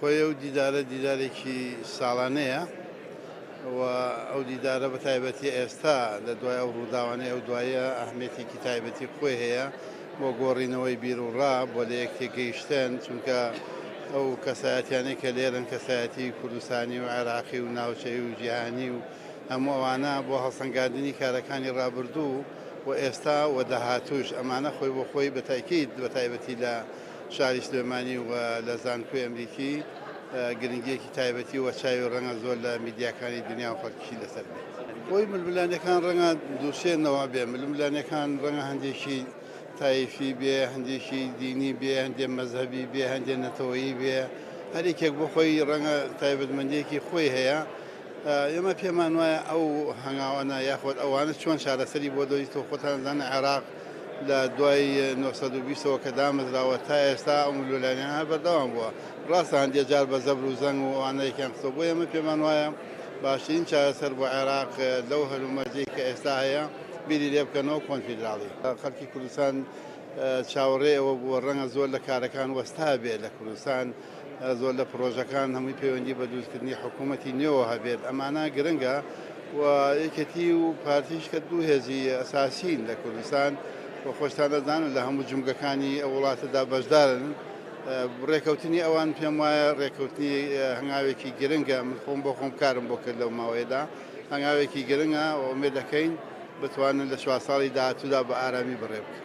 خۆی ئەو دیدارە دیدارێکی ساڵانەیە و ئەو دیدارە بە تایبەتی ئێستا لە دوای ئەو ڕووداوانەی ئەو دوایە ئەهمیەتێکی تایبەتی خۆی هەیە بۆ گۆڕینەوەی بیروڕا بۆ لە یەک تێگەیشتن، چونکە ئەو کەسایەتیانەی کە لێرەن کەسایەتی کوردستانی و عێراقی و ناوچەیی و جیهانی و هەموو ئەوانە بۆ هەڵسەنگاندنی کارەکانی ڕابردوو و ئێستا و داهاتووش ئەمانە خۆی بۆ خۆی بە تاکید بە تایبەتی لە شاری سلێمانی و لە زانکۆی ئەمریکی گرنگیەکی تایبەتی و چاوی ڕەنگە زۆر لە میدیاکانی دنیا و خەڵکیشی لەسەر بێت. خۆی ململانێکان ڕەنگە دووسێ نەوە بێ، ململانێکان ڕەنگە هەندێکی تایفی بێ، هەندێکی دینی بێ، هەندێ مەزهەبی بێ، هەندێ نەتەوەیی بێ، هەر یەکێک بۆ خۆی ڕەنگە تایبەتمەندیەکی خۆی هەیە. ئێمە پێمان وایە ئەو هەنگاوانە یاخود ئەوانە چۆن چارەسەری بۆ دۆزیتەوە، خۆتان دەزانن عێراق لە دوای 920 ەوە کە دامەزراوە تا ئێستا ئەو ململانێیانە هەر بەردەوام بووە. ڕاستە هەندێک جار بە زەبر و زەنگ و ئەوانە یەکیان خستەوە، بۆیە ئێمە پێمان وایە باشترین چارەسەر بۆ عێراق لەو هەلومەرجەی کە ئێستا هەیە بیری لێ بکەنەوە کۆنفیدراڵی. خەڵکی کوردستان چاوەڕێی ئەوە بووە، ڕەنگە زۆر لە کارەکان وەستا بێت لە کوردستان، زۆر لە پڕۆژەکان هەمووی پەیوەندی بە دروستکردنی حکوومەتی نوێوە هەبێت، ئەمانە گرنگە و یەکێتی و پارتیش کە دوو هێزی ئەساسین لە کوردستان و خۆشتان دەزانن لە هەموو جومگەکانی ئەو وڵاتەدا بەشدارن. ڕێکەوتنی ئەوان پێم وایە ڕێکەوتنی هەنگاوێکی گرنگە، من خۆم بۆ خۆم کارم بۆ کرد لەو ماوەیەدا، هەنگاوێکی گرنگە و ئومێد دەکەین بتوانن لە 4 ساڵی داهاتوودا بە ئارامی بڕێ بکەن.